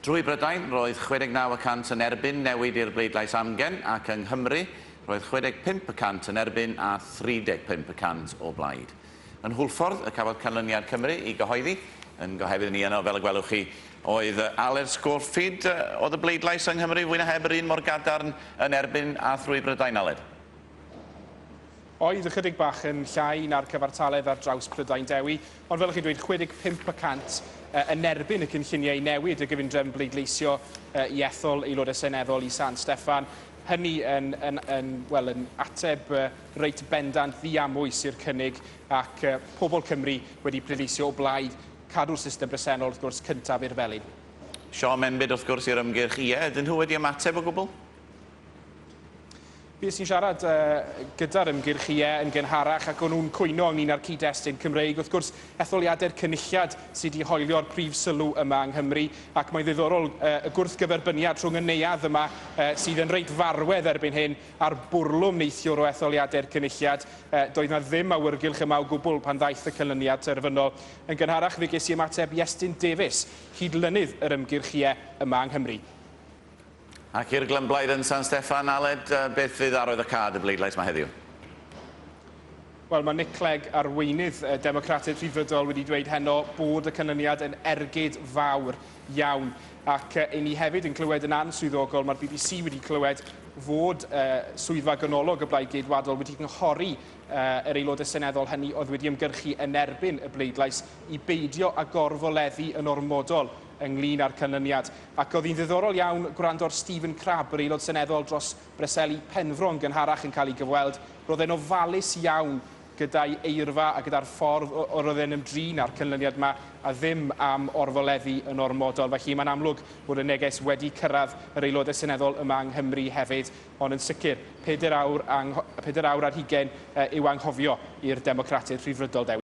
Drwy Brydain, roedd 69 y cant yn erbyn newid i'r bleidlais amgen, ac yng Nghymru, roedd 65 y cant yn erbyn a 35 y cant o blaid. Yn Hwlffordd y cafodd canlyniad Cymru i gyhoeddi, yn gohebydd ni yno, fel y gwelwch chi, oedd Aled Schofield. Oedd y bleidlais yng Nghymru fwy na heb yr un mor gadarn yn erbyn a thrwy Brydain, Aled? Oedd ychydig bach yn llai na'r cyfartaledd ar draws Prydain, Dewi, ond fel ych chi'n dweud, 65 y cant yn erbyn y cynlluniau i newid y gyfundrefn bleidleisio i ethol aelodau seneddol i San Steffan. Hynny yn, yn, yn, wel, yn ateb reit bendant ddiamwys i'r cynnig, ac pobl Cymru wedi pleidleisio o blaid cadw'r system bresennol, wrth gwrs, cyntaf i'r felin. Siom enbyd, wrth gwrs, i'r ymgyrch Ie. Ydyn nhw wedi ymateb o gwbl? Fues i'n siarad gyda'r ymgyrch Ie yn gynharach ac o'n nhw'n cwyno ynglyn â'r cyd-destun Cymreig. Wrth gwrs, etholiadau'r Cynulliad sydd wedi hoelio'r prif sylw yma yng Nghymru, ac mae'n ddiddorol y gwrthgyferbyniad rhwng y neuadd yma sydd yn reit farwedd erbyn hyn a'r bwrlwm neithiwr o etholiadau'r Cynulliad. Doedd 'na ddim awyrgylch yma o gwbl pan ddaeth y canlyniad terfynol. Yn gynharach fe ges i ymateb Iestyn Davies, cydlynydd yr ymgyrch Ie yma yng Nghymru. Ac i'r glymblaid yn San Steffan, Aled, beth fydd arwyddocâd y bleidlais 'ma heddiw? Wel, mae Nick Clegg, arweinydd Democratiaid Rhyddfrydol, wedi dweud heno bod y canlyniad yn ergyd fawr iawn. Ac i ni hefyd yn clywed yn answyddogol, mae'r BBC wedi clywed fod swyddfa ganolog y Blaid Geidwadol wedi cynghori yr aelodau seneddol hynny oedd wedi ymgyrchu yn erbyn y bleidlais i beidio â gorfoleddu yn ormodol ynglyn â'r canlyniad. Ac oedd hi'n ddiddorol iawn gwrando ar Stephen Crabb, yr Aelod Seneddol dros Breseli Penfro yn gynharach yn cael ei gyfweld. Roedd e'n ofalus iawn gyda'i eirfa a gyda'r ffordd o roedd e'n ymdrin â'r canlyniad 'ma a ddim am orfoleddu yn ormodol. Felly mae'n amlwg bod y neges wedi cyrraedd yr Aelodau Seneddol yma yng Nghymru hefyd, ond yn sicr, pedair awr, pedair awr ar hugain yw anghofio i'r Democratiaid Rhyddfrydol, Dewi.